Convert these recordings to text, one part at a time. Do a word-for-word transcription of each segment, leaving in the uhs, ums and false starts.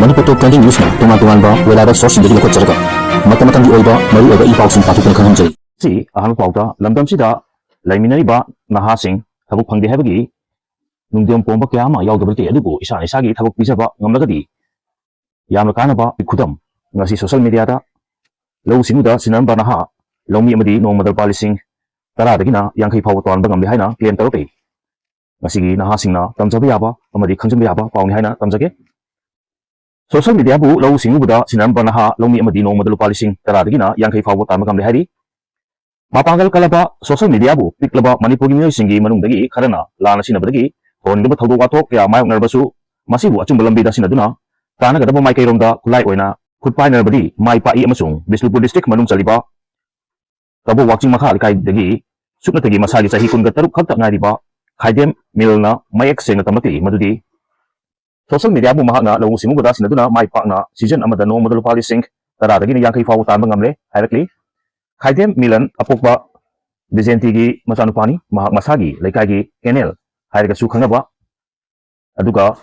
ꯃꯅꯤꯄꯨꯔ ꯇꯣꯞ twenty ꯅ꯭ꯌꯨꯁꯅ ꯇꯣꯉꯥꯟ ꯇꯣꯉꯥꯟꯕ web ꯁꯣꯔꯁꯁꯤꯡꯗꯒꯤ ꯂꯧꯈꯠꯆꯔꯒ ꯃꯇꯝ ꯃꯇꯝꯒꯤ ꯑꯣꯏꯕ ꯃꯔꯨꯑꯣꯏꯕ ꯏ ꯄꯥꯎꯁꯤꯡ ꯄꯥꯊꯣꯛꯇꯨꯅ ꯈꯪꯍꯟꯖꯔꯤ꯫ ꯁꯤ ꯑꯍꯥꯟꯕ ꯄꯥꯎꯗ ꯂꯝꯗꯝꯁꯤꯗ ꯂꯩꯃꯤꯟꯅꯔꯤꯕ ꯅꯍꯥꯁꯤꯡ ꯊꯕꯛ ꯐꯪꯗꯦ ꯍꯥꯏꯕꯒꯤ ꯅꯨꯡꯗꯦꯝ ꯄꯣꯝꯕ ꯀꯌꯥ ꯑꯃ ꯌꯥꯎꯗꯕ ꯅꯠꯇꯦ꯫ ꯑꯗꯨꯕꯨ ꯏꯁꯥꯅ ꯏꯁꯥꯒꯤ ꯊꯕꯛ ꯄꯤꯖꯕ ꯉꯝꯂꯒꯗꯤ ꯌꯥꯝꯅ ꯀꯥꯟꯅꯕ ꯈꯨꯗꯝ ꯉꯁꯤ ꯁꯣꯁꯤꯌꯦꯜ ꯃꯤꯗꯤꯌꯥꯗ ꯂꯧꯎ ꯁꯤꯡꯎꯗ ꯁꯤꯟꯅꯔꯝꯕ ꯅꯍꯥ ꯂꯧꯃꯤ ꯑꯃꯗꯤ ꯅꯣꯡꯃꯗ ꯂꯨꯄꯥ ꯂꯤꯁꯤꯡ ꯇꯔꯥꯗꯒꯤꯅ ꯌꯥꯡꯈꯩ ꯐꯥꯎꯕ ꯇꯥꯟꯕ ꯉꯝꯂꯦ ꯍꯥꯏꯅ ꯀ꯭ꯂꯦꯝ ꯇꯧꯔꯛꯂꯤ꯫ ꯃꯁꯤꯒꯤ ꯅꯍꯥꯁꯤꯡꯅ ꯇꯝꯖꯕ ꯌꯥꯕ ꯑꯃꯗꯤ ꯈꯪꯖꯤꯟꯕ ꯌꯥꯕ ꯄꯥꯎꯅꯤ ꯍꯥꯏꯅ ꯇꯝꯖꯒꯦ꯫ ꯁꯣꯁꯤꯌꯦꯜ ꯃꯤꯗꯤꯌꯥꯕꯨ ꯂꯧꯎ ꯁꯤꯡꯎꯕꯗ ꯁꯤꯟꯅꯔꯝꯕ ꯅꯍꯥ ꯂꯧꯃꯤ ꯑꯃꯗꯤ ꯅꯣꯡꯃꯗ ꯂꯨꯄꯥ ꯂꯤꯁꯤꯡ ꯇꯔꯥꯗꯒꯤꯅ ꯌꯥꯡꯈꯩ ꯐꯥꯎꯕ ꯇꯥꯟꯕ ꯉꯝꯂꯦ ꯍꯥꯏꯔꯤ꯫ ꯃꯄꯥꯡꯒꯜ ꯀꯜꯂꯕ ꯁꯣꯁꯤꯌꯦꯜ ꯃꯤꯗꯤꯌꯥꯕꯨ ꯄꯤꯛꯂꯕ ꯃꯅꯤꯄꯨꯔꯒꯤ ꯃꯤꯑꯣꯏꯁꯤꯡꯒꯤ ꯃꯅꯨꯡꯗꯒꯤ ꯈꯔꯅ ꯂꯥꯟꯅ ꯁꯤꯖꯤꯟꯅꯕꯗꯒꯤ ꯊꯣꯛꯍꯟꯒꯗꯕ ꯊꯧꯗꯣꯛ ꯋꯥꯊꯣꯛ ꯀꯌꯥ ꯃꯥꯌꯣꯛꯅꯔꯕꯁꯨ ꯃꯁꯤꯕꯨ ꯑꯆꯨꯝꯕ ꯂꯝꯕꯤꯗ ꯁꯤꯖꯤꯟꯅꯗꯨꯅ ꯀꯥꯟꯅꯒꯗꯕ ꯃꯥꯏꯀꯩꯔꯣꯝꯗ ꯈꯨꯠꯂꯥꯏ ꯑꯣꯏꯅ ꯈꯨꯠ ꯄꯥꯏꯅꯔꯕꯗꯤ ꯃꯥꯏ ꯄꯥꯛꯏ ꯑꯃꯁꯨꯡ ꯕꯤꯁꯅꯨꯄꯨꯔ ꯗꯤꯁꯇ꯭ꯔꯤꯛ ꯃꯅꯨꯡ ꯆꯜꯂꯤꯕ ꯀꯕꯣꯛ ꯋꯥꯛꯆꯤꯡ ꯃꯈꯥ ꯂꯩꯀꯥꯏꯗꯒꯤ ꯁꯨꯞꯅꯇꯒꯤ ꯃꯁꯥꯒꯤ ꯆꯍꯤ ꯀꯨꯟꯒ ꯇꯔꯨꯛ ꯈꯛꯇ ꯉꯥꯏꯔꯤꯕ ꯈꯥꯏꯗꯦꯝ ꯃꯤꯜꯅ ꯃꯌꯦꯛ ꯁꯦꯡꯅ ꯇꯝꯂꯛꯂꯤ ꯃꯗꯨꯗꯤ ꯁꯣꯁꯤꯌꯦꯜ ꯃꯤꯗꯤꯌꯥꯕꯨ ꯃꯍꯥꯛꯅ ꯂꯧꯎ ꯁꯤꯡꯎꯕꯗ ꯁꯤꯟꯅꯗꯨꯅ ꯃꯥꯏ ꯄꯥꯛꯅ ꯁꯤꯖꯟ ꯑꯃꯗ ꯅꯣꯡꯃꯗ ꯂꯨꯄꯥ ꯂꯤꯁꯤꯡ ꯇꯔꯥꯗꯒꯤꯅ ꯌꯥꯡꯈꯩ ꯐꯥꯎꯕ ꯇꯥꯟꯕ ꯉꯝꯂꯦ ꯍꯥꯏꯔꯛꯂꯤ꯫ ꯈꯥꯏꯗꯦꯝ ꯃꯤꯂꯟ ꯑꯄꯣꯛꯄ ꯕꯤꯖꯦꯟꯇꯤꯒꯤ ꯃꯆꯥꯅꯨꯄꯥꯅꯤ꯫ ꯃꯍꯥꯛ ꯃꯁꯥꯒꯤ ꯂꯩꯀꯥꯏꯒꯤ ꯀꯦꯅꯦꯜ ꯍꯥꯏꯔꯒꯁꯨ ꯈꯪꯅꯕ, ꯑꯗꯨꯒ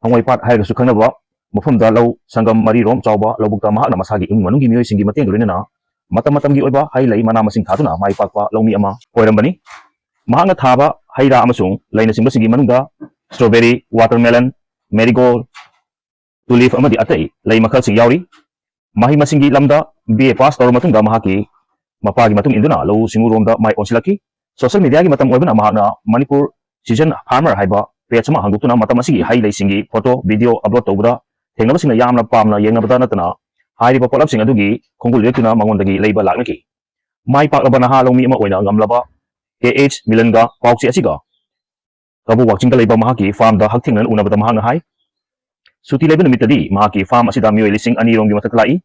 ꯍꯪꯉꯣꯏꯄꯥꯠ ꯍꯥꯏꯔꯒꯁꯨ ꯈꯪꯅꯕ ꯃꯐꯝꯗ ꯂꯧ ꯁꯪꯒꯝ ꯃꯔꯤꯔꯣꯝ ꯆꯥꯎꯕ ꯂꯧꯕꯨꯛꯇ ꯃꯍꯥꯛꯅ ꯃꯁꯥꯒꯤ ꯏꯃꯨꯡ ꯃꯅꯨꯡꯒꯤ ꯃꯤꯑꯣꯏꯁꯤꯡꯒꯤ ꯃꯇꯦꯡꯒ ꯂꯣꯏꯅꯅ ꯃꯇꯝ ꯃꯇꯝꯒꯤ ꯑꯣꯏꯕ ꯍꯩ ꯂꯩ ꯃꯅꯥ ꯃꯁꯤꯡ ꯊꯥꯗꯨꯅ ꯃꯥꯏ ꯄꯥꯛꯄ ꯂꯧꯃꯤ ꯑꯃ ꯑꯣꯏꯔꯝꯕꯅꯤ꯫ ꯃꯍꯥꯛꯅ ꯊꯥꯕ ꯍꯩ ꯔꯥ ꯑꯃꯁꯨꯡ ꯂꯩꯅꯆꯤꯡꯕꯁꯤꯡꯒꯤ ꯃꯅꯨꯡꯗ strawberry, watermelon, marigold, tulip ꯑꯃꯗꯤ ꯑꯇꯩ ꯂꯩ ꯃꯈꯜꯁꯤꯡ ꯌꯥꯎꯔꯤ꯫ ꯃꯍꯩ ꯃꯁꯤꯡꯒꯤ ꯂꯝꯗ ꯕꯤ ꯑꯦ ꯄꯥꯁ ꯇꯧꯔꯕ ꯃꯇꯨꯡꯗ ꯃꯍꯥꯛꯀꯤ ꯃꯄꯥꯒꯤ ꯃꯇꯨꯡ ꯏꯟꯗꯨꯅ ꯂꯧꯎ ꯁꯤꯡꯎꯔꯣꯝꯗ ꯃꯥꯏ ꯑꯣꯟꯁꯤꯜꯂꯛꯈꯤ꯫ ꯁꯣꯁꯤꯌꯦꯜ ꯃꯤꯗꯤꯌꯥꯒꯤ ꯃꯇꯝ ꯑꯣꯏꯕꯅ ꯃꯍꯥꯛꯅ ꯃꯅꯤꯄꯨꯔ ꯁꯤꯖꯟ ꯐꯥꯔꯃꯔ ꯍꯥꯏꯕ ꯄꯦꯖ ꯑꯃ ꯍꯥꯡꯗꯣꯛꯇꯨꯅ ꯃꯇꯝ ꯑꯁꯤꯒꯤ ꯍꯩ ꯂꯩꯁꯤꯡꯒꯤ ꯐꯣꯇꯣ, ꯚꯤꯗꯤꯑꯣ ꯑꯞꯂꯣꯗ ꯇꯧꯕꯗ ꯊꯦꯡꯅꯕꯁꯤꯡꯅ ꯌꯥꯝꯅ ꯄꯥꯝꯅ ꯌꯦꯡꯅꯕꯗ ꯅꯠꯇꯅ ꯍꯥꯏꯔꯤꯕ ꯄꯣꯠꯂꯝꯁꯤꯡ ꯑꯗꯨꯒꯤ ꯈꯣꯡꯒꯨꯜ ꯂꯤꯔꯛꯇꯨꯅ ꯃꯉꯣꯟꯗꯒꯤ ꯂꯩꯕ ꯂꯥꯛꯅꯈꯤ꯫ ꯃꯥꯏ ꯄꯥꯛꯂꯕ ꯅꯍꯥ ꯂꯧꯃꯤ ꯑꯃ ꯑꯣꯏꯅ ꯉꯝꯂꯕ ꯀꯦ ꯑꯩꯆ ꯃꯤꯂꯟꯒ ꯄꯥꯎꯆꯦ ꯑꯁꯤꯒ ꯀꯕꯣꯛ ꯋꯥꯛꯆꯤꯡꯗ ꯂꯩꯕ ꯃꯍꯥꯛꯀꯤ ꯐꯥꯔꯝꯗ ꯍꯛꯊꯦꯡꯅꯅ ꯎꯅꯕꯗ ꯃꯍꯥꯛꯅ ꯍꯥꯏ, ꯁꯨꯇꯤ ꯂꯩꯕ ꯅꯨꯃꯤꯠꯇꯗꯤ ꯃꯍꯥꯛꯀꯤ ꯐꯥꯔꯝ ꯑꯁꯤꯗ ꯃꯤꯑꯣꯏ ꯂꯤꯁꯤꯡ ꯑꯅꯤ ꯔꯣꯝꯒꯤ ꯃꯊꯛꯇ ꯂꯥꯛꯏ꯫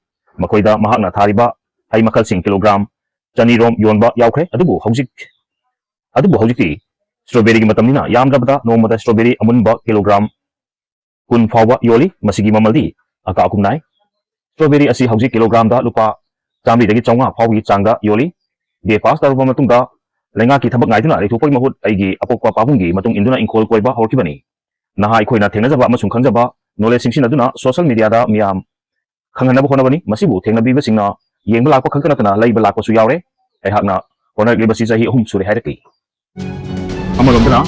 ꯃꯈꯣꯏꯗ ꯃꯍꯥꯛꯅ ꯊꯥꯔꯤꯕ ꯍꯩ ꯃꯈꯜꯁꯤꯡ ꯀꯤꯂꯣꯒ꯭ꯔꯥꯝ ꯆꯅꯤ ꯔꯣꯝ ꯌꯣꯟꯕ ꯌꯥꯎꯈ꯭ꯔꯦ꯫ ꯑꯗꯨꯕꯨ ꯍꯧꯖꯤꯛ, ꯑꯗꯨꯕꯨ ꯍꯧꯖꯤꯛꯇꯤ strawberryꯒꯤ ꯃꯇꯝꯅꯤꯅ ꯌꯥꯝꯗ꯭ꯔꯕꯗ ꯅꯣꯡꯃꯗ strawberry ꯑꯃꯨꯟꯕ ꯀꯤꯂꯣꯒ꯭ꯔꯥꯝ ꯀꯨꯟ ꯐꯥꯎꯕ ꯌꯣꯜꯂꯤ꯫ ꯃꯁꯤꯒꯤ ꯃꯃꯜꯗꯤ ꯑꯀꯥ ꯑꯀꯨꯝ ꯅꯥꯏ꯫ Strawberry ꯑꯁꯤ ꯍꯧꯖꯤꯛ ꯀꯤꯂꯣꯒ꯭ꯔꯥꯝꯗ ꯂꯨꯄꯥ ꯆꯥꯃꯔꯤꯗꯒꯤ ꯆꯥꯝꯃꯉꯥ ꯐꯥꯎꯕꯒꯤ ꯆꯥꯡꯗ ꯌꯣꯜꯂꯤ꯫ ꯕꯤ ꯑꯦ ꯄꯥꯁ ꯇꯧꯔꯕ ꯃꯇꯨꯡꯗ ꯂꯩꯉꯥꯛꯀꯤ ꯊꯕꯛ ꯉꯥꯏꯗꯨꯅ ꯂꯩꯊꯣꯛꯄꯒꯤ ꯃꯍꯨꯠ ꯑꯩꯒꯤ ꯑꯄꯣꯛꯄ ꯄꯥꯕꯨꯡꯒꯤ ꯃꯇꯨꯡ ꯏꯟꯗꯨꯅ ꯏꯪꯈꯣꯜ ꯀꯣꯏꯕ ꯍꯧꯔꯛꯈꯤꯕꯅꯤ꯫ ꯅꯍꯥ ꯑꯩꯈꯣꯏꯅ ꯊꯦꯡꯅꯖꯕ ꯑꯃꯁꯨꯡ ꯈꯪꯖꯕ ꯅꯣꯂꯦꯖꯁꯤꯡ ꯁꯤꯖꯤꯟꯅꯗꯨꯅ ꯁꯣꯁꯤꯌꯦꯜ ꯃꯤꯗꯤꯌꯥꯗ ꯃꯤꯌꯥꯝ ꯈꯪꯍꯟꯅꯕ ꯍꯣꯠꯅꯕꯅꯤ꯫ ꯃꯁꯤꯕꯨ ꯊꯦꯡꯅꯕꯤꯕꯁꯤꯡꯅ ꯌꯦꯡꯕ ꯂꯥꯛꯄ ꯈꯛꯇ ꯅꯠꯇꯅ ꯂꯩꯕ ꯂꯥꯛꯄꯁꯨ ꯌꯥꯎꯔꯦ꯫ ꯑꯩꯍꯥꯛꯅ ꯍꯣꯠꯅꯔꯛꯂꯤꯕꯁꯤ ꯆꯍꯤ ꯑꯍꯨꯝ ꯁꯨꯔꯦ ꯍꯥꯏꯔꯛꯂꯤ꯫ ꯑꯃꯔꯣꯝꯗꯅ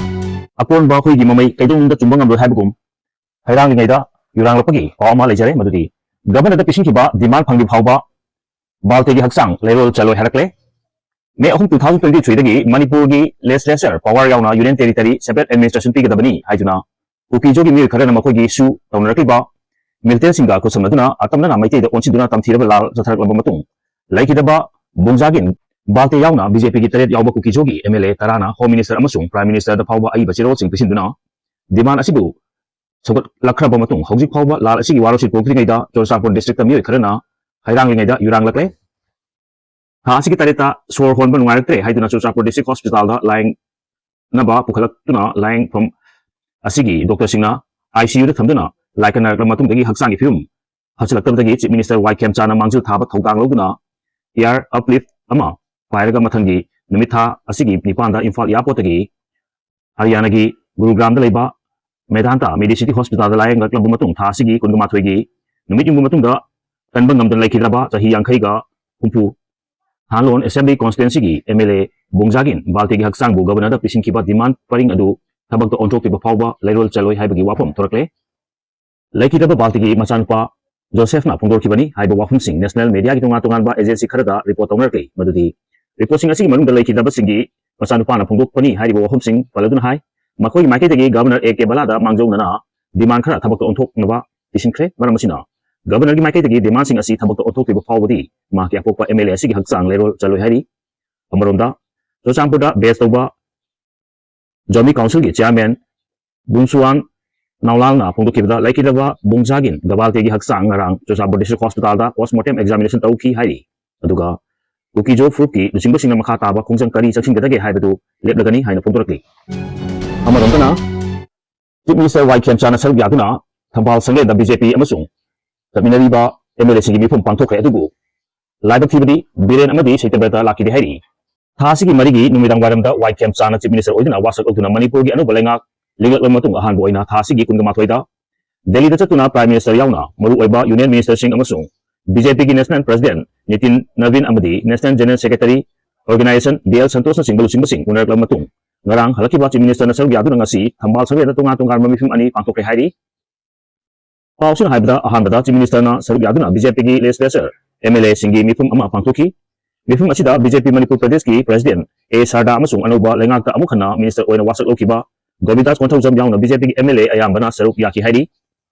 ꯑꯀꯣꯟꯕ ꯍꯨꯏꯒꯤ ꯃꯃꯩ ꯀꯩꯗꯧꯅꯨꯡꯗ ꯆꯨꯝꯕ ꯉꯝꯂꯣꯏ ꯍꯥꯏꯕꯒꯨꯝ ꯍꯩꯔꯥꯡꯂꯤꯉꯩꯗ ꯌꯨꯔꯥꯡꯂꯛꯄꯒꯤ ꯄꯥꯎ ꯑꯃ ꯂꯩꯖꯔꯦ, ꯃꯗꯨꯗꯤ ꯒꯕꯔꯅꯔꯗ ꯄꯤꯁꯤꯟꯈꯤꯕ ꯗꯤꯃꯥꯟ ꯐꯪꯗ꯭ꯔꯤ ꯐꯥꯎꯕ ꯕꯥꯜꯇꯦꯒꯤ ꯍꯛꯆꯥꯡ ꯂꯩꯔꯣꯜ ꯆꯜꯂꯣꯏ ꯍꯥꯏꯔꯛꯂꯦ꯫ ꯃꯦ ꯑꯍꯨꯝ, two thousand twenty three ꯗꯒꯤ ꯃꯅꯤꯄꯨꯔꯒꯤ legislature power ꯌꯥꯎꯅ union territory separate administration ꯄꯤꯒꯗꯕꯅꯤ ꯍꯥꯏꯗꯨꯅ ꯀꯨꯀꯤꯖꯣꯒꯤ ꯃꯤꯑꯣꯏ ꯈꯔꯅ ꯃꯈꯣꯏꯒꯤ issue ꯇꯧꯅꯔꯛꯂꯤꯕ militantꯁꯤꯡꯒ ꯈꯨꯠꯁꯝꯅꯗꯨꯅ ꯑꯇꯝꯅꯅ ꯃꯩꯇꯩꯗ ꯑꯣꯟꯁꯤꯟꯗꯨꯅ ꯇꯝꯊꯤꯔꯕ ꯂꯥꯜ ꯆꯠꯊꯔꯛꯂꯕ ꯃꯇꯨꯡ, ꯂꯩꯈꯤꯗꯕ ꯕꯨꯡꯖꯥꯒꯤꯟ ꯕꯥꯜꯇꯦ ꯌꯥꯎꯅ BJPꯒꯤ ꯇꯔꯦꯠ ꯌꯥꯎꯕ ꯀꯨꯀꯤꯖꯣꯒꯤ MLA ꯇꯔꯥꯅ Home Minister ꯑꯃꯁꯨꯡ Prime Ministerꯗ ꯐꯥꯎꯕ ꯑꯏꯕ ꯆꯦꯔꯣꯜꯁꯤꯡ ꯄꯤꯁꯤꯟꯗꯨꯅ demand ꯑꯁꯤꯕꯨ ꯁꯧꯒꯠꯂꯛꯈ꯭ꯔꯕ ꯃꯇꯨꯡ, ꯍꯧꯖꯤꯛ ꯐꯥꯎꯕ ꯂꯥꯜ ꯑꯁꯤꯒꯤ ꯋꯥꯔꯣꯜꯁꯤꯠ ꯄꯨꯔꯛꯇ꯭ꯔꯤꯉꯩꯗ ꯆꯨꯔꯆꯥꯟꯄꯨꯔ districtꯇ ꯃꯤꯑꯣꯏ ꯈꯔꯅ ꯍꯩꯔꯥꯡꯂꯤꯉꯩꯗ ꯌꯨꯔꯥꯡꯂꯛꯂꯦ꯫ ꯊꯥ ꯑꯁꯤꯒꯤ ꯇꯔꯦꯠꯇ ꯁꯣꯔ ꯍꯣꯟꯕ ꯅꯨꯡꯉꯥꯏꯔꯛꯇ꯭ꯔꯦ ꯍꯥꯏꯗꯨꯅ ꯆꯨꯔꯆꯥꯟꯄꯨꯔ district hospitalꯗ ꯂꯥꯌꯦꯡꯅꯕ ꯄꯨꯈꯠꯂꯛꯇꯨꯅ ꯂꯥꯌꯦꯡꯐꯝ ꯑꯁꯤꯒꯤ doctorꯁꯤꯡꯅ ICUꯗ ꯊꯝꯗꯨꯅ ꯂꯥꯏꯀꯠꯅꯔꯛꯂꯕ ꯃꯇꯨꯡꯗꯒꯤ ꯍꯛꯆꯥꯡꯒꯤ ꯐꯤꯕꯝ ꯐꯠꯆꯜꯂꯛꯇꯕꯗꯒꯤ Chief Minister ꯋꯥꯏ ꯈꯦꯝꯆꯥꯅ ꯃꯥꯡꯖꯤꯜ ꯊꯥꯕ ꯊꯧꯗꯥꯡ ꯂꯧꯗꯨꯅ air uplift ꯑꯃ ꯄꯥꯏꯔꯒ ꯃꯊꯪꯒꯤ ꯅꯨꯃꯤꯠ ꯊꯥ ꯑꯁꯤꯒꯤ ꯅꯤꯄꯥꯟꯗ ꯏꯝꯐꯥꯜ airportꯇꯒꯤ ꯍꯔꯤꯌꯥꯅꯥꯒꯤ ꯒꯨꯔꯨꯒ꯭ꯔꯥꯝꯗ ꯂꯩꯕ ꯃꯦꯗꯥꯟꯇꯥ Medicity Hospitalꯗ ꯂꯥꯌꯦꯡꯂꯛꯂꯕ ꯃꯇꯨꯡ, ꯊꯥ ꯑꯁꯤꯒꯤ ꯀꯨꯟꯃꯥꯊꯣꯏꯒꯤ ꯅꯨꯃꯤꯠ ꯌꯨꯡꯕ ꯃꯇꯨꯡꯗ ꯀꯟꯕ ꯉꯝꯗꯅ ꯂꯩꯈꯤꯗ꯭ꯔꯕ ꯆꯍꯤ ꯌꯥꯡꯈꯩꯒ ꯍꯨꯝꯐꯨ ꯊꯥꯟꯂꯣꯟ Assembly Constituencyꯒꯤ MLA ꯕꯨꯡꯖꯥꯒꯤꯟ ꯕꯥꯜꯇꯦꯒꯤ ꯍꯛꯆꯥꯡꯕꯨ ꯒꯕꯔꯅꯔꯗ ꯄꯤꯁꯤꯟꯈꯤꯕ demand ꯄꯔꯤꯡ ꯑꯗꯨ ꯊꯕꯛꯇ ꯑꯣꯟꯊꯣꯛꯇ꯭ꯔꯤꯕ ꯐꯥꯎꯕ ꯂꯩꯔꯣꯜ ꯆꯜꯂꯣꯏ ꯍꯥꯏꯕꯒꯤ ꯋꯥꯐꯝ ꯊꯣꯔꯛꯂꯦ꯫ ꯂꯩꯈꯤꯗ꯭ꯔꯕ ꯕꯥꯜꯇꯤꯒꯤ ꯃꯆꯥꯅꯨꯄꯥ ꯖꯣꯁꯦꯐꯅ ꯐꯣꯡꯗꯣꯔꯛꯈꯤꯕꯅꯤ ꯍꯥꯏꯕ ꯋꯥꯐꯝꯁꯤꯡ national mediaꯒꯤ ꯇꯣꯉꯥꯟ ꯇꯣꯉꯥꯟꯕ agency ꯈꯔꯗ report ꯇꯧꯅꯔꯛꯂꯤ꯫ ꯃꯗꯨꯗꯤ reportꯁꯤꯡ ꯑꯁꯤꯒꯤ ꯃꯅꯨꯡꯗ ꯂꯩꯈꯤꯗ꯭ꯔꯕꯁꯤꯡꯒꯤ ꯃꯆꯥꯅꯨꯄꯥꯅ ꯐꯣꯡꯗꯣꯛꯄꯅꯤ ꯍꯥꯏꯔꯤꯕ ꯋꯥꯐꯝꯁꯤꯡ ꯄꯜꯂꯗꯨꯅ ꯍꯥꯏ, ꯃꯈꯣꯏꯒꯤ ꯃꯥꯏꯀꯩꯗꯒꯤ ꯒꯕꯔꯅꯔ A K ꯕꯂꯥꯗ ꯃꯥꯡꯖꯧꯅꯅ demand ꯈꯔ ꯊꯕꯛꯇ ꯑꯣꯟꯊꯣꯛꯅꯕ ꯄꯤꯁꯤꯟꯈ꯭ꯔꯦ꯫ ꯃꯔꯝ ꯑꯁꯤꯅ, ꯒꯕꯔꯅꯔꯒꯤ ꯃꯥꯏꯀꯩꯗꯒꯤ demandꯁꯤꯡ ꯑꯁꯤ ꯊꯕꯛꯇ ꯑꯣꯟꯊꯣꯛꯇ꯭ꯔꯤꯕ ꯐꯥꯎꯕꯗꯤ ꯃꯍꯥꯛꯀꯤ ꯑꯄꯣꯛꯄ MLA ꯑꯁꯤꯒꯤ ꯍꯛꯆꯥꯡ ꯂꯩꯔꯣꯜ ꯆꯜꯂꯣꯏ ꯍꯥꯏꯔꯤ꯫ ꯑꯃꯔꯣꯝꯗ, ꯆꯨꯔꯆꯥꯟꯄꯨꯔꯗ base ꯇꯧꯕ Zomi Councilꯒꯤ chairman ꯕꯨꯡꯁꯨꯋꯥꯟ ꯅꯥꯎꯂꯥꯜꯅ ꯐꯣꯡꯗꯣꯛꯈꯤꯕꯗ, ꯂꯩꯈꯤꯗ꯭ꯔꯕ ꯕꯨꯡꯖꯥꯒꯤꯟ ꯒꯕꯥꯜꯇꯦꯒꯤ ꯍꯛꯆꯥꯡ ꯉꯔꯥꯡ Churachandpur district hospitalꯗ post mortem examination ꯇꯧꯈꯤ ꯍꯥꯏꯔꯤ꯫ ꯑꯗꯨꯒ ꯀꯨꯀꯤꯖꯣ ꯐꯨꯔꯨꯞꯀꯤ ꯂꯨꯆꯤꯡꯕꯁꯤꯡꯅ ꯃꯈꯥ ꯇꯥꯕ ꯈꯣꯡꯖꯪ ꯀꯔꯤ ꯆꯪꯁꯤꯟꯒꯗꯒꯦ ꯍꯥꯏꯕꯗꯨ ꯂꯦꯞꯂꯒꯅꯤ ꯍꯥꯏꯅ ꯐꯣꯡꯗꯣꯔꯛꯂꯤ꯫ ꯑꯃꯔꯣꯝꯗꯅ, Chief Minister ꯋꯥꯏ ꯈꯦꯝꯆꯥꯅ ꯁꯔꯨꯛ ꯌꯥꯗꯨꯅ ꯊꯝꯕꯥꯜ ꯁꯪꯂꯦꯟꯗ BJP ꯑꯃꯁꯨꯡ ꯆꯠꯃꯤꯟꯅꯔꯤꯕ MLAꯁꯤꯡꯒꯤ ꯃꯤꯐꯝ ꯄꯥꯡꯊꯣꯛꯈ꯭ꯔꯦ꯫ ꯑꯗꯨꯕꯨ ꯂꯥꯏꯕꯛ ꯊꯤꯕꯗꯤ ꯕꯤꯔꯦꯟ ꯑꯃꯗꯤ ꯁꯩꯇꯕ꯭ꯔꯇ ꯂꯥꯛꯈꯤꯗꯦ ꯍꯥꯏꯔꯤ꯫ ꯊꯥ ꯑꯁꯤꯒꯤ ꯃꯔꯤꯒꯤ ꯅꯨꯃꯤꯗꯥꯡ ꯋꯥꯏꯔꯝꯗ ꯋꯥꯏ ꯈꯦꯝꯆꯥꯅ Chief Minister ꯑꯣꯏꯗꯨꯅ ꯋꯥꯁꯛ ꯂꯧꯗꯨꯅ ꯃꯅꯤꯄꯨꯔꯒꯤ ꯑꯅꯧꯕ ꯂꯩꯉꯥꯛ ꯂꯤꯡꯂꯛꯂꯕ ꯃꯇꯨꯡ, ꯑꯍꯥꯟꯕ ꯑꯣꯏꯅ ꯊꯥ ꯑꯁꯤꯒꯤ ꯀꯨꯟꯒ ꯃꯥꯊꯣꯏꯗ ꯗꯦꯜꯂꯤꯗ ꯆꯠꯇꯨꯅ Prime Minister ꯌꯥꯎꯅ ꯃꯔꯨꯑꯣꯏꯕ Union Ministerꯁꯤꯡ ꯑꯃꯁꯨꯡ BJPꯒꯤ National President ꯅꯤꯇꯤꯟ ꯅꯕꯤꯟ ꯑꯃꯗꯤ National General Secretary Organization D L ꯁꯟꯇꯣꯁꯅꯆꯤꯡꯕ ꯂꯨꯆꯤꯡꯕꯁꯤꯡ ꯎꯅꯔꯛꯂꯕ ꯃꯇꯨꯡ, ꯉꯔꯥꯡ ꯍꯜꯂꯛꯈꯤꯕ Chief Ministerꯅ ꯁꯔꯨꯛ ꯌꯥꯗꯨꯅ ꯉꯁꯤ ꯊꯝꯕꯥꯜ ꯁꯪꯂꯦꯟꯗ ꯇꯣꯉꯥꯟ ꯇꯣꯉꯥꯟꯕ ꯃꯤꯐꯝ ꯑꯅꯤ ꯄꯥꯡꯊꯣꯛꯈ꯭ꯔꯦ ꯍꯥꯏꯔꯤ꯫ ꯄꯥꯎꯁꯤꯅ ꯍꯥꯏꯕꯗ, ꯑꯍꯥꯟꯕꯗ Chief Ministerꯅ ꯁꯔꯨꯛ ꯌꯥꯗꯨꯅ BJPꯒꯤ Legislature, MLAꯁꯤꯡꯒꯤ ꯃꯤꯐꯝ ꯑꯃ ꯄꯥꯡꯊꯣꯛꯈꯤ꯫ ꯃꯤꯐꯝ ꯑꯁꯤꯗ BJP ꯃꯅꯤꯄꯨꯔ ꯄ꯭ꯔꯗꯦꯁꯀꯤ President ꯑꯦ ꯁꯥꯔꯗꯥ ꯑꯃꯁꯨꯡ ꯑꯅꯧꯕ ꯂꯩꯉꯥꯛꯇ ꯑꯃꯨꯛ ꯍꯟꯅ Minister ꯑꯣꯏꯅ ꯋꯥꯁꯛ ꯂꯧꯈꯤꯕ ꯒꯣꯕꯤꯟꯗꯥꯁ ꯀꯣꯟꯊꯧꯖꯝ ꯌꯥꯎꯅ BJPꯒꯤ MLA ꯑꯌꯥꯝꯕꯅ ꯁꯔꯨꯛ ꯌꯥꯈꯤ ꯍꯥꯏꯔꯤ꯫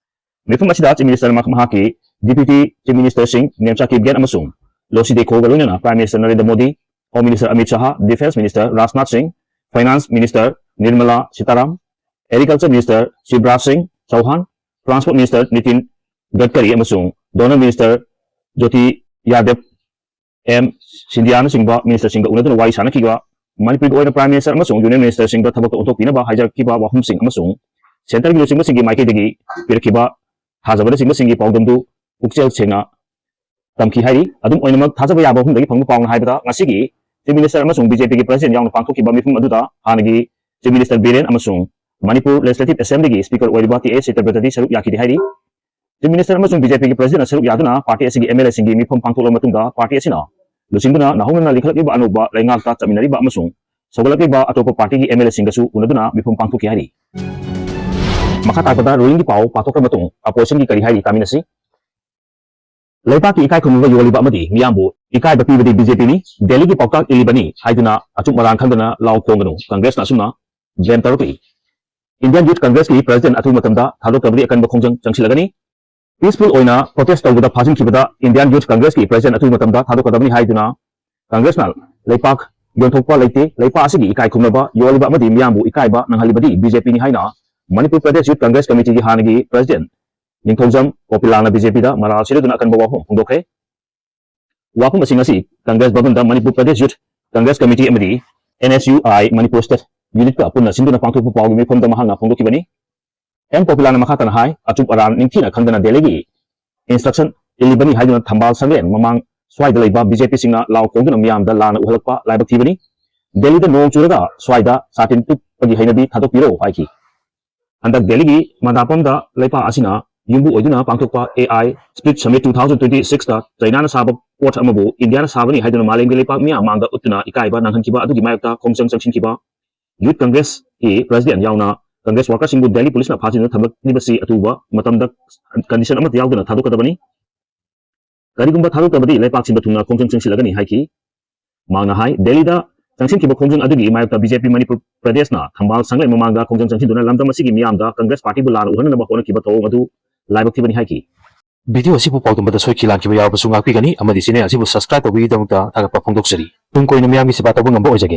ꯃꯤꯐꯝ ꯑꯁꯤꯗ Chief Minister ꯃꯍꯥꯛꯀꯤ Deputy Chief Ministerꯁꯤꯡ ꯅꯦꯝꯆꯥ ꯀꯤꯞꯒꯦꯟ ꯑꯃꯁꯨꯡ ꯂꯣꯁꯤ ꯗꯦꯈꯣꯒ ꯂꯣꯏꯅꯅ Prime Minister Narendra Modi, Home Minister Amit Shah, Defence Minister Rajnath ꯁꯤꯡ, Finance Minister Nirmala ꯁꯤꯇꯥꯔꯥꯝ, Agriculture Minister Shivraj ꯁꯤꯡ ꯆꯧꯍꯥꯟ, Transport Minister ꯅꯤꯇꯤꯟ ꯒꯗꯀꯔꯤ ꯑꯃꯁꯨꯡ Donor Minister ꯖꯣꯇꯤ ꯌꯥꯗꯦꯕ, ꯑꯦꯝ ꯁꯤꯟꯗꯤꯌꯥꯅꯆꯤꯡꯕ Ministerꯁꯤꯡꯒ ꯎꯅꯗꯨꯅ ꯋꯥꯔꯤ ꯁꯥꯟꯅꯈꯤꯕ, ꯃꯅꯤꯄꯨꯔꯒꯤ ꯑꯣꯏꯅ Prime Minister ꯑꯃꯁꯨꯡ Union Ministerꯁꯤꯡꯗ ꯊꯕꯛꯇ ꯑꯣꯟꯊꯣꯛꯄꯤꯅꯕ ꯍꯥꯏꯖꯔꯛꯈꯤꯕ ꯋꯥꯐꯝꯁꯤꯡ ꯑꯃꯁꯨꯡ Centreꯒꯤ ꯂꯨꯆꯤꯡꯕꯁꯤꯡꯒꯤ ꯃꯥꯏꯀꯩꯗꯒꯤ ꯄꯤꯔꯛꯈꯤꯕ ꯊꯥꯖꯕꯅꯆꯤꯡꯕꯁꯤꯡꯒꯤ ꯄꯥꯎꯗꯝꯗꯨ ꯄꯨꯛꯆꯦꯜ ꯁꯦꯡꯅ ꯇꯝꯈꯤ ꯍꯥꯏꯔꯤ꯫ ꯑꯗꯨꯝ ꯑꯣꯏꯅꯃꯛ, ꯊꯥꯖꯕ ꯌꯥꯕ ꯃꯐꯝꯗꯒꯤ ꯐꯪꯕ ꯄꯥꯎꯅ ꯍꯥꯏꯕꯗ, ꯉꯁꯤꯒꯤ Chief Minister ꯑꯃꯁꯨꯡ BJPꯒꯤ President ꯌꯥꯎꯅ ꯄꯥꯡꯊꯣꯛꯈꯤꯕ ꯃꯤꯐꯝ ꯑꯗꯨꯗ ꯍꯥꯟꯅꯒꯤ Chief Minister ꯕꯤꯔꯦꯟ ꯑꯃꯁꯨꯡ ꯃꯅꯤꯄꯨꯔ Legislative Assemblyꯒꯤ Speaker ꯑꯣꯏꯔꯤꯕ ꯇꯤ ꯑꯦꯁ ꯁꯇ꯭ꯌꯕ꯭ꯔꯇꯗꯤ ꯁꯔꯨꯛ ꯌꯥꯈꯤꯗꯦ ꯍꯥꯏꯔꯤ꯫ Chief Minister ꯑꯃꯁꯨꯡ BJPꯒꯤ Presidentꯅ ꯁꯔꯨꯛ ꯌꯥꯗꯨꯅ party ꯑꯁꯤꯒꯤ MLAꯁꯤꯡꯒꯤ ꯃꯤꯐꯝ ꯄꯥꯡꯊꯣꯛꯂꯕ ꯃꯇꯨꯡꯗ, party ꯑꯁꯤꯅ ꯂꯨꯆꯤꯡꯗꯨꯅ ꯅꯧꯍꯧꯅꯅ ꯂꯤꯡꯈꯠꯂꯛꯂꯤꯕ ꯑꯅꯧꯕ ꯂꯩꯉꯥꯛꯇ ꯆꯠꯃꯤꯟꯅꯔꯤꯕ ꯑꯃꯁꯨꯡ ꯁꯧꯒꯠꯂꯛꯂꯤꯕ ꯑꯇꯣꯞꯄ partyꯒꯤ MLAꯁꯤꯡꯒꯁꯨ ꯎꯅꯗꯨꯅ ꯃꯤꯐꯝ ꯄꯥꯡꯊꯣꯛꯈꯤ ꯍꯥꯏꯔꯤ꯫ ꯃꯈꯥ ꯇꯥꯔꯛꯄꯗ ꯔꯣꯍꯤꯡꯒꯤ ꯄꯥꯎ ꯄꯥꯊꯣꯛꯈ꯭ꯔ ꯃꯇꯨꯡ oppositionꯒꯤ ꯀꯔꯤ ꯍꯥꯏꯔꯤ ꯇꯥꯃꯤꯟꯅꯁꯤ꯫ ꯂꯩꯕꯥꯛꯀꯤ ꯏꯀꯥꯏ ꯈꯨꯝꯅꯕ ꯌꯣꯜꯂꯤꯕ ꯑꯃꯗꯤ ꯃꯤꯌꯥꯝꯕꯨ ꯏꯀꯥꯏꯕ ꯄꯤꯕꯗꯤ BJPꯅꯤ, ꯗꯦꯜꯂꯤꯒꯤ ꯄꯥꯎꯇꯥꯛ ꯏꯜꯂꯤꯕꯅꯤ ꯍꯥꯏꯗꯨꯅ ꯑꯆꯨꯝ ꯑꯔꯥꯟ ꯈꯪꯗꯅ ꯂꯥꯎ ꯈꯣꯡꯒꯅꯨ, Congressꯅ ꯑꯁꯨꯝꯅ blame ꯇꯧꯔꯛꯂꯤ꯫ Indian Youth Congressꯀꯤ President ꯑꯊꯨꯕ ꯃꯇꯝꯗ ꯊꯥꯗꯣꯛꯇꯕꯗꯤ ꯑꯀꯟꯕ ꯈꯣꯡꯖꯪ ꯆꯪꯁꯤꯜꯂꯒꯅꯤ꯫ Peaceful ꯑꯣꯏꯅ protest ꯇꯧꯕꯗ ꯐꯥꯖꯤꯟꯈꯤꯕꯗ Indian Youth Congressꯀꯤ President ꯑꯊꯨꯕ ꯃꯇꯝꯗ ꯊꯥꯗꯣꯛꯀꯗꯕꯅꯤ ꯍꯥꯏꯗꯨꯅ Congressꯅ ꯂꯩꯄꯥꯛ ꯌꯣꯟꯊꯣꯛꯄ ꯂꯩꯇꯦ, ꯂꯩꯄꯥꯛ ꯑꯁꯤꯒꯤ ꯏꯀꯥꯏ ꯈꯨꯝꯅꯕ ꯌꯣꯜꯂꯤꯕ ꯑꯃꯗꯤ ꯃꯤꯌꯥꯝꯕꯨ ꯏꯀꯥꯏꯕ ꯅꯪꯍꯜꯂꯤꯕꯗꯤ BJPꯅꯤ ꯍꯥꯏꯅ ꯃꯅꯤꯄꯨꯔ ꯄ꯭ꯔꯗꯦꯁ Youth Congress Committeeꯒꯤ ꯍꯥꯟꯅꯒꯤ President ꯅꯤꯡꯊꯧꯖꯝ ꯀꯣꯄꯤꯂꯥꯅ BJPꯗ ꯃꯔꯥꯜ ꯁꯤꯔꯗꯨꯅ ꯑꯀꯟꯕ ꯋꯥꯐꯝ ꯐꯣꯡꯗꯣꯛꯈ꯭ꯔꯦ꯫ ꯋꯥꯐꯝ ꯑꯁꯤ ꯉꯁꯤ Congress ꯚꯕꯟꯗ Manipur Pradesh Youth Congress Committee ꯑꯃꯗꯤ NSUI ꯃꯅꯤꯄꯨꯔ State Unitꯀ ꯄꯨꯟꯅ ꯁꯤꯟꯗꯨꯅ ꯄꯥꯡꯊꯣꯛꯄ ꯄꯥꯎꯒꯤ ꯃꯤꯐꯝꯗ ꯃꯍꯥꯛꯅ ꯐꯣꯡꯗꯣꯛꯈꯤꯕꯅꯤ꯫ ꯑꯦꯝ ꯀꯣꯄꯤꯂꯥꯅ ꯃꯈꯥ ꯇꯥꯅ ꯍꯥꯏ, ꯑꯆꯨꯝ ꯑꯔꯥꯟ ꯅꯤꯡꯊꯤꯅ ꯈꯪꯗꯅ ꯗꯦꯜꯂꯤꯒꯤ instruction ꯏꯜꯂꯤꯕꯅꯤ ꯍꯥꯏꯗꯨꯅ ꯊꯝꯕꯥꯜ ꯁꯪꯂꯦꯟ ꯃꯃꯥꯡ ꯁ꯭ꯋꯥꯏꯗ ꯂꯩꯕ BJPꯁꯤꯡꯅ ꯂꯥꯎ ꯈꯣꯡꯗꯨꯅ ꯃꯤꯌꯥꯝꯗ ꯂꯥꯟꯅ ꯎꯍꯜꯂꯛꯄ ꯂꯥꯏꯕꯛ ꯊꯤꯕꯅꯤ꯫ ꯗꯦꯜꯂꯤꯗ ꯅꯣꯡ ꯆꯨꯔꯒ ꯁ꯭ꯋꯥꯏꯗ ꯁꯥꯇꯤꯟ ꯇꯨꯞꯄꯒꯤ ꯍꯩꯅꯕꯤ ꯊꯥꯗꯣꯛꯄꯤꯔꯣ ꯍꯥꯏꯈꯤ꯫ ꯍꯟꯗꯛ ꯗꯦꯜꯂꯤꯒꯤ ꯃꯟꯗꯥꯄꯝꯗ ꯂꯩꯄꯥꯛ ꯑꯁꯤꯅ ꯌꯨꯝꯕꯨ ꯑꯣꯏꯗꯨꯅ ꯄꯥꯡꯊꯣꯛꯄ AI Split Summit two thousand twenty six ꯇ ꯆꯩꯅꯥꯅ ꯁꯥꯕ ꯄꯣꯠ ꯑꯃꯕꯨ ꯏꯟꯗꯤꯌꯥꯅ ꯁꯥꯕꯅꯤ ꯍꯥꯏꯗꯨꯅ ꯃꯥꯂꯦꯝꯒꯤ ꯂꯩꯄꯥꯛ ꯃꯤꯌꯥꯝ ꯃꯥꯡꯗ ꯎꯠꯇꯨꯅ ꯏꯀꯥꯏꯕ ꯅꯪꯍꯟꯈꯤꯕ ꯑꯗꯨꯒꯤ ꯃꯥꯌꯣꯛꯇ ꯈꯣꯡꯖꯪ ꯆꯪꯁꯤꯟꯈꯤꯕ Youth Congress ꯀꯤ president ꯌꯥꯎꯅ Congress worker ꯁꯤꯡꯕꯨ ꯗꯦꯜꯂꯤ ꯄꯨꯂꯤꯁꯅ ꯐꯥꯖꯤꯟꯗꯨꯅ ꯊꯝꯂꯛꯂꯤꯕꯁꯤ ꯑꯇꯨꯕ ꯃꯇꯝꯗ condition ꯑꯃꯠꯇ ꯌꯥꯎꯗꯅ ꯊꯥꯗꯣꯛꯀꯗꯕꯅꯤ꯫ ꯀꯔꯤꯒꯨꯝꯕ ꯊꯥꯗꯣꯛꯇꯕꯗꯤ ꯂꯩꯄꯥꯛ ꯁꯤꯟꯕ ꯊꯨꯡꯅ ꯈꯣꯡꯖꯪ ꯆꯪꯁꯤꯜꯂꯒꯅꯤ ꯍꯥꯏꯈꯤ꯫ ꯃꯍꯥꯛꯅ ꯍꯥꯏ, ꯗꯦꯜꯂꯤꯗ ꯆꯪꯁꯤꯟꯈꯤꯕ ꯈꯣꯡꯖꯪ ꯑꯗꯨꯒꯤ ꯃꯥꯌꯣꯛꯇ BJP ꯃꯅꯤꯄꯨꯔ ꯄ꯭ꯔꯗꯦꯁꯅ ꯊꯝꯕꯥꯜ ꯁꯪꯂꯦꯟ ꯃꯃꯥꯡꯗ ꯈꯣꯡꯖꯪ ꯆꯪꯁꯤꯟꯗꯨꯅ ꯂꯝꯗꯝ ꯑꯁꯤꯒꯤ ꯃꯤꯌꯥꯝꯗ Congress party ꯕꯨ ꯂꯥꯟꯅ ꯎꯍꯟꯅꯅꯕ ꯍꯣꯠꯅꯈꯤꯕ ꯊꯧꯑꯣꯡ ꯑꯗꯨ ꯂꯥꯏꯕꯛ ꯊꯤꯕꯅꯤ ꯍꯥꯏꯈꯤ꯫ Video ꯑꯁꯤꯕꯨ ꯄꯥꯎꯗꯝꯕꯗ ꯁꯣꯏꯈꯤ ꯂꯥꯟꯈꯤꯕ ꯌꯥꯎꯔꯕꯁꯨ ꯉꯥꯛꯄꯤꯒꯅꯤ ꯑꯃꯗꯤ channel ꯑꯁꯤꯕꯨ subscribe ꯇꯧꯕꯤꯕꯒꯤꯗꯃꯛꯇ ꯊꯥꯒꯠꯄ ꯐꯣꯡꯗꯣꯛꯆꯔꯤ꯫ ꯇꯨꯡ ꯀꯣꯏꯅ ꯃꯤꯌꯥꯝꯒꯤ ꯁꯦꯕꯥ ꯇꯧꯕ ꯉꯝꯕ ꯑꯣꯏꯖꯒꯦ꯫